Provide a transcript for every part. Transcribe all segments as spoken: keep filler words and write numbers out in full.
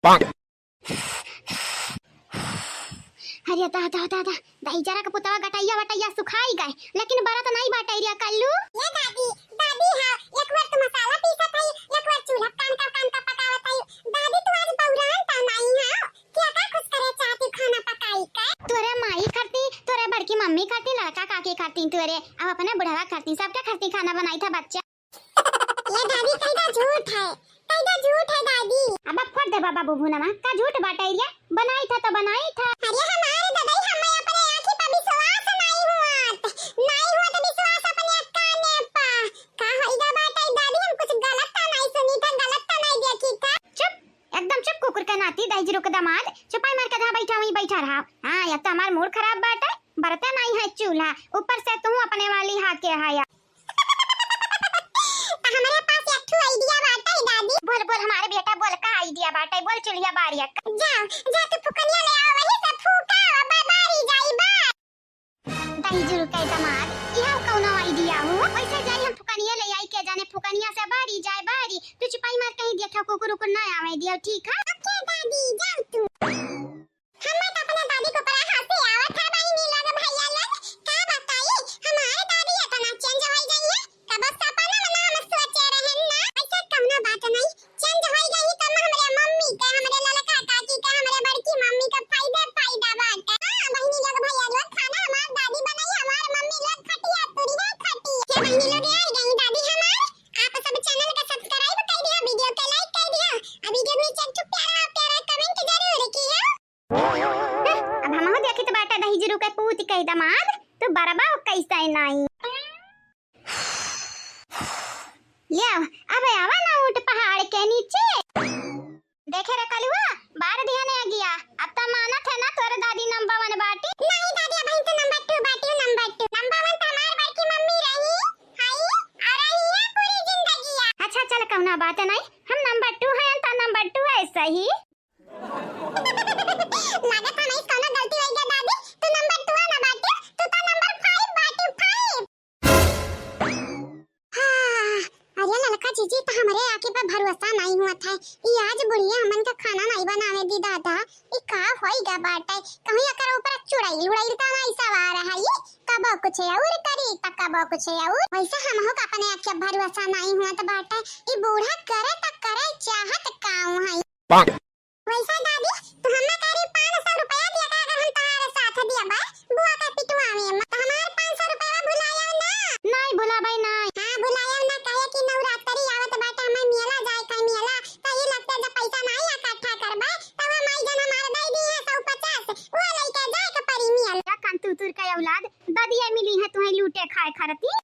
अरे दादा, दादा, दहिजरा के पुतवा गटइया वटइया सुखाई गए, लेकिन बरत नाई बाटइ रिया कल्लू। ए दादी, दादी हा, एक बार तू मसाला पीसत हई, एक बार चूल्हा कान का कान का पकावत हई। दादी तू आज बौरान त नाई हा, क्या का खुश करे चाहती खाना पकाई के? तोरे माई करती, तोरे बड़की मम्मी करती, लड़का काकी करती, तोरे अब अपने बुढ़वा करती, सबके करती खाना बनाई था बच्चा। ये दादी, कैदा झूठ है, कैदा झूठ है दादी। अब फोड़ दे बाबा बुबुनवा, का झूठ बाटइ रिया? बनाई था तो बनाई था। अरे हमारे दादा, हमें अपने आँखी पर विश्वास नहीं हुआ, नहीं हुआ तो विश्वास अपने काने पर। का होइगा बाटइ दादी, हम कुछ गलत तो नहीं सुनी था, गलत तो नहीं देखी था। चुप, एकदम चुप कुकुर के नाती, दहिजरू के दामाद, चुपाई मार के जहाँ बैठा वहीं बैठा रहा। हाँ, या तो हमार मूड खराब बाटइ, बरते नहीं है चूल्हा, ऊपर से तू अपने वाली हाके हाया। त हमरे पास एक ठो idea बाटइ दादी। बोल, बोल हमारे बेटा, बोल का idea बाटइ, बोल चुलिया बारिया का। जा, जा तू फुकनिया ले आवा, वही से फूका, बा-, बारी जाई बा। दहिजरू के दामाद, इहाँ कउनो idea हो? वैसे जाई हम फुकनिया ले आई, के जाने फुकनिया से बारी जाए बारी। तू चुपाई मार कहीं देखा कुकुर उकुर ना आवे दियो, ठीक है? OK दादी, जाओ तू। हमें तो अपने दादी को बड़ा हंसी आवत है, बहिनी लोग, भैया लोग, का बताई, हमारे दादी इतना change हो गई है। कब सपना में ना हम सोचे रहे ना, ऐसे कौनो बात नहीं, change हो गई तो हमरे मम्मी के, हमरे ललका काकी के, हमरे बड़की मम्मी के फायदे फायदा बाटे। हाँ, बहिनी लोग, भैया लोग, खाना हमार दादी बनाई, हमार मम्मी लोग खटिया तुरी है, खटी। हे बहिनी लोग, ये आ गई दादी हमार, आप सब channel का subscribe कर दिया, video के like कर दिया, आ video में एक ठो प्यारा प्यारा comment जरूर किया। अब हमहू देखित बाटा दहिजरू के पूत के दामाद, तो बरबा कैसे नाई। ले, अब आवा ना ऊँट पहाड़ के नीचे। देखे रे कलुआ, बार दिया ने आ गया। अब तो मानत है ना तोर दादी number one बाटी। नहीं दादी, अब तो number two बाटी, number two। Number one तो हमार बड़की मम्मी रही, हाई, आ रही है पूरी जिंदगी। अच्छा चल, कौना बात नहीं, हम number two हैं तो number two है सही। लागत है नहीं कौनो गलती होई गा दादी, तू number two ना बाटे, तू तो number five बाटे, five। हाँ, अरे ललका जीजी तो हमरे आँखी पे भरोसा नहीं हुआ था, ई आज बुढ़िया हमन का खाना नहीं बनावे दी दादा, ई का होई गा बाटे, कहीं एकर ऊपर चुड़ैल उड़ैल तो नहीं सवार है, ई कबो कुछ और करी त कबो कुछ और। वैसे हमहू का अपने आँखी पे भरोसा नहीं हुआ त बाटे, ई बूढ़ा करे त करे चाहत काऊ है। वैसे दादी, तू हम्मा कह रही पाँच सौ रुपया दिया का, अगर हम तुम्हारे साथ दिया बा, बुआ का पिटुआ में, तो हमार पाँच सौ रुपया भुलाया ना? नहीं भुलाबे नहीं। हाँ, भुलाया ना, काहे कि नवरात्रि आवत बाटे, हमें मेला जाए का मेला, तो ये लगता जब पैसा नहीं इकट्ठा करबे, तब हम आई जन हमारे दे दी है सौ पचास, वो लेके जाए के परी मेला। या कंतूतुर का औलाद, ददिया मिली है तुम्हें लूटे खाए खरती।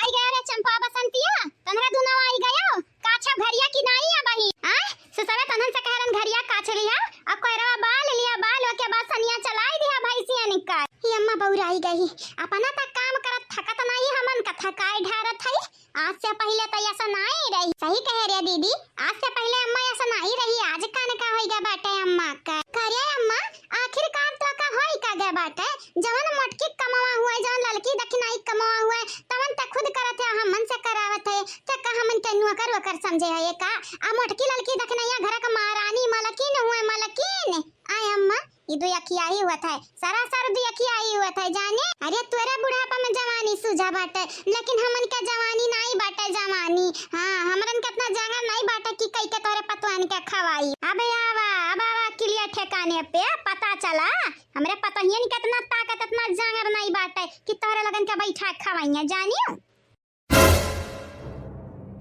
आई गया रे चंपा बसंतिया, तनरा दुनो आई गयो, काछो घरिया की नाई आ बही। आ? सुसरा तनन से कहरन घरिया काछ लिया, अब कोयरवा बाल लिया, बाल ओके बाद सनिया चलाई दिया भैंसिया निकाल। ही अम्मा बौराई गई, अपना तक काम करत थकत नाई, हमन का थकाई ढारत है। आज से पहले तो ऐसा नाई रही। सही कहे रे दीदी, आज से पहले अम्मा ऐसा नाई रही, आज कान का होई गया बाटे अम्मा का। करे अम्मा, आखिरकार तो का होई का गया बाटे? जवन मोटकी कमवा हुए, जवन ललकी दखिनाई कमवा हुए, तवन त खुद करत है, हमन से करावत है, त का हमन के नौकर वोकर समझे है ये का? आ मोटकी ललकी दखिनैया घर का महारानी, मलकिन हुए, मलकिन। आय अम्मा, ई दुई अखियाही हुअत है, सरासर दुई अखियाही हुअत है, जाने? अरे तोरे बुढ़ापा में जवानी सूझा बाटे, लेकिन हमन के जवानी नाई बाटे जवानी। हाँ, हमरन के इतना जांगर नाई बाटे कि कई के तोरे पतवान के खवाई। अबे आवा, अब आवा किलिया ठेकाने पे, पता चला। हमरे पतोहियन के इतना ताकत, इतना जांगर नाई बाटे कि तोहरे लगन के बैठा खवाइया, जानियो।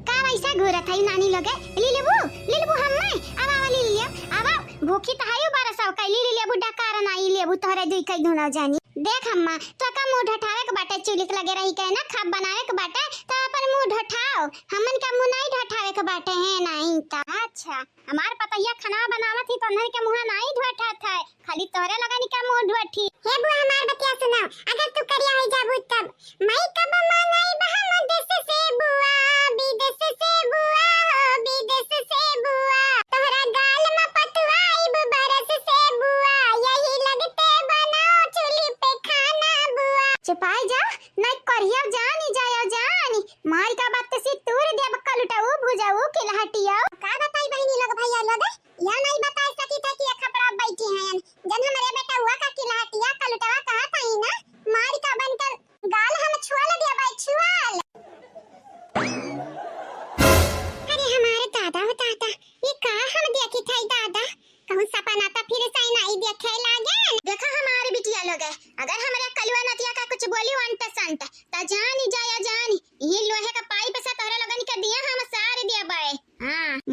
का वैसा घूरत है नानी लोगे? ली लेबू, ली लेबू हम्मे, अब आवा ली लेब, आवा, भूखी त है बारह सौ का, ली, ली लेबू, डकार नाई लेबू, तोहरे दुई कई धुना जानी। देख अम्मा, तो का मुंह ढठावे के बाटे, चुलिक लगे रही के ना, खाब बनावे के बाटे, तो अपन मुंह ढठाओ, हमन का मुंह नाई ढठावे के बाटे है नाई का। अच्छा, हमार पतैया खाना बनावत ही तो उन्हन के मुंह नाई ढठात है, खाली तोहरे लगन का मुंह ढठी। हे बुआ, हमार बतिया सुनाओ, अगर तू करिया हो जाबू तब। मैं कब मांगई बहम देश से बुआ, विदेश से बुआ हो, विदेश से बुआ। तोहरा गाल में पतवाइब बरस से बुआ, यही लगते बनाओ चूल्ही पे खाना बुआ। चुपाई जा, नहीं करिया जानी जाया जानी, माई का बात से तूर देब कलुटाऊ भुजाऊ किलहटिया। का बताई बहिनी लोग,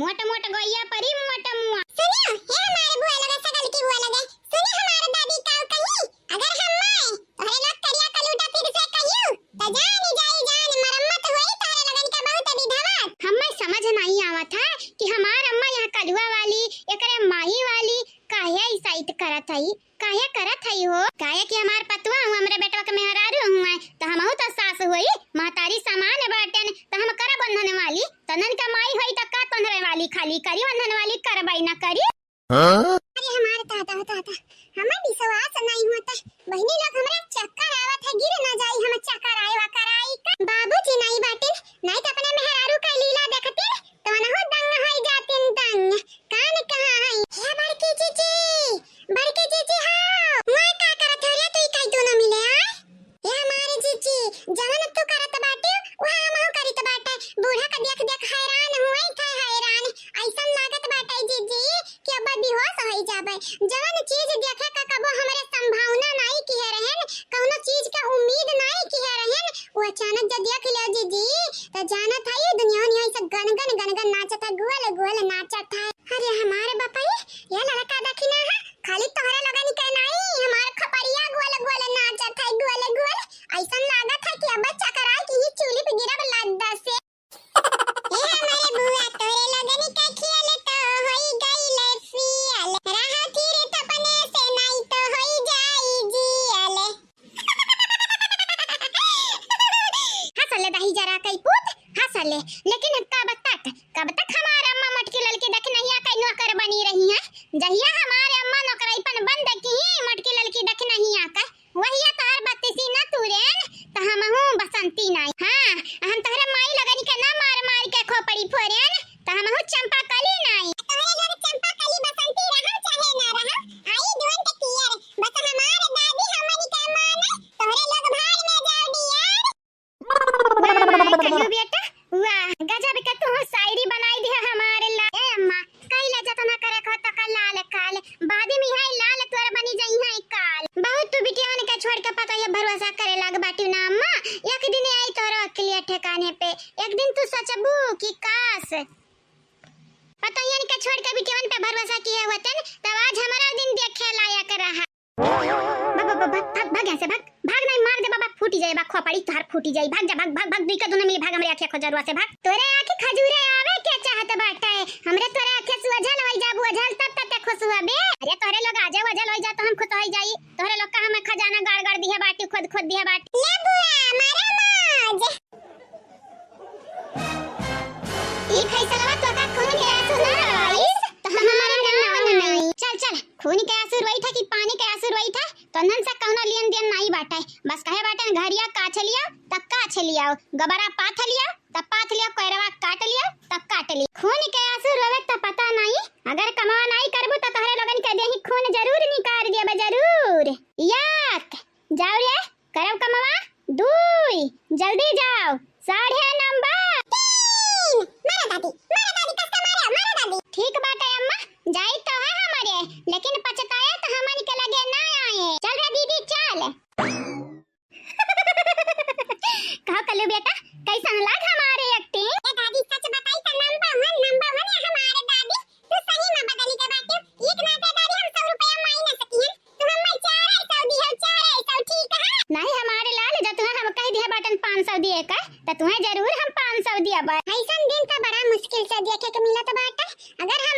मोट मोट गोइया परी मोट मुआ। सुनियो, हे हमारे बुआ लगे, सगल की बुआ लगे, सुनियो हमारे दादी काऊ कही, अगर हम माए तोहरे लोग करिया कलूटा फिर से कहियो, त जान जाई जान मरम्मत होई तोहरे लोगन के बहुत विधवा। हमें समझ नहीं आवत है कि हमार अम्मा यह कलुआ वाली, एकरे माई वाली काहे ऐसा इत करत हई, काहे करत हई हो? काहे कि हमार पतुआ हूँ, हमरे बेटवा के मेहरारू हुए, त हमहू त सास होई, महतारी समान बाटेन, त हम करब ओन्हन वाली, त नन का माई होई त का तोहरे वाली खाली करी, ओन्हन वाली करबई न करी। हाँ? अरे हमार दादा हो दादा, हमें विश्वास नहीं होता। बहिनी लोग, हमरा चक्कर आवत है, गिर ना जाई, हम चक्कर आए वा कराई का। बाबूजी नहीं बाटिन, नहीं तो अपने मेहरारू का लीला देखतिन, तो वनहु दंग होई जातिन दंग। कान कहाँ है? हे बड़की जीजी, बड़की जीजी हो, वहाँ का करत हो रे तू कई दोनों मिले आए? ए हमारे जीजी, जवन तू करत बाटे, उहे हमहू करित बाटे। बूढ़ा का देख देख हैरान हुए थे हैरान। ऐसन लागत बाटे जीजी कि अब बेहोश होई जाबे। जवन चीज देखे का कबो हमरे संभावना नाई किहे रहेन, कौनो चीज के उम्मीद नाई किहे रहेन, वो अचानक जब देख लियो जीजी, त जानत है ये दुनिया में ऐसे गन गन गन गन नाचत है, गोल गोल नाचत है। अरे हमारे बापा, ये लड़का देखी ना है, खाली तोहरे लोगन के नाई, हमार खपरिया गोल गोल नाचत है, गोल गोल। ऐसन लागत है कि अब चकरा के ही चूल्ही पे गिरब लद्दा से। ए हमारे बुआ, तोहरे लोगन के खियल तो होई गइले फियल, रहा फिर थपने से नाई तो होई जाई जियल। हंस ले दही जरा कई पूत, हंस ले। लेकिन कब तक, कब तक हमार अम्मा मटकी ललकी दखिनहिया कई नौकर बनी रही हैं? जहिया हमार अम्मा नौकराईपन बंद की, मटकी ललकी दखिनहिया का, वहिया तोहर बत्तीसी न तूरेन, त हमहू बसंती नाई। हाँ, हम तोहरे माई लगन के ना मार मार के खोपड़ी फोरेन, त हमहू चंपा कली नाई। तोहरे लोग चंपा कली बसंती रहम चाहे ना रहम, I don't care। बस हमार दादी हमनी के माने, तोहरे लोग भाड़ में जाओ डियर। वाह, वाह, कल्लू बेटा, वाह, गजब के तू शायरी बनाई दिया हमारे ला। ए अम्मा, कई ला जतना करे को तो का लाल काल, बाद में है लाल तोर बनी जाई है काल। बहुत तू बिटियान के छोड़ के पतोहिया भरोसा करे लाग बाटी ना अम्मा, एक दिन आई तोरो अकलिया ठिकाने पे, एक दिन तू सोचबू कि काश पतोहियन के छोड़ के बिटियान पे भरोसा किए होतन, तब आज हमारा दिन देखे लायक रहा। भाग, भाग, भाग, भाग, भाग यहाँ से, भाग, भाग, नहीं मार दे बाबा, फूटी जाए बा, खोपड़ी तोहार फूटी जाई, भाग जा, भाग, भाग, भाग, दुई का दुनो मिली, भाग हमरे आँखिया खजुरवा से, भाग। तोरे आँखी खजूरे आवे के चाहत बाटे, हमरे तोरे आँखिया सुअझल होई जा, बुअझल तब तक ते खुश हुआ बे। अरे तोहरे लोग आजे वजल होई जा तो हम खुश होई जाई, तोहरे लोग का हम खजाना गाड़ गाड़ दिहे बाटी, खोद खोद दिहे बाटी। ले बुआ, मारा मौज। ई फैसलवा तोका खून के आंसू ना रोइस, तो हमारे नाम नाई। चल, चल, खून के आंसू रोई था कि पानी के आंसू रोई था, तो नन से कौनो लेन देन नाई बाटे। बस कहे बाटे घरिया काछ लियो, त काछ लियो, गबरा पाथ लियो, त पाथ लियो, कोयरवा काट लियो, त काट लियो। खून के आंसू रोवे त पता नाई, अगर कमावा नाई करबू त तोहरे लोगन के देही खून जरूर निकाल देबे, जरूर। याक, जाओ ले, करब कमवा, दुई, जल्दी जाओ, साढ़े नंबर। तीन, मारा दादी, मारा दादी, कस के मारा, मारा दादी। ठीक बाटे अम्मा, जाई तो है हमारे, लेकिन पछताए तो हमन के लगे ना आए। चल रे दीदी, चल। कहो कल्लू बेटा, कैसन लाग हमारे acting? ए दादी, सच बताई तो number one, number one है हमारे दादी। तू सही में बदली के बाटे। एक नाते दादी हम सौ रुपया माई ना सकी है। तू हमें चार सौ दियो, चार सौ, ठीक है? नहीं हमारे लाल, जब तुहें हम कह दिया बाटन पाँच सौ दिए का, तो तुहें जरूर हम पाँच सौ दिया बा। ऐसन दिन तो बड़ा मुश्किल से देखे के मिलत बाटे। अगर हम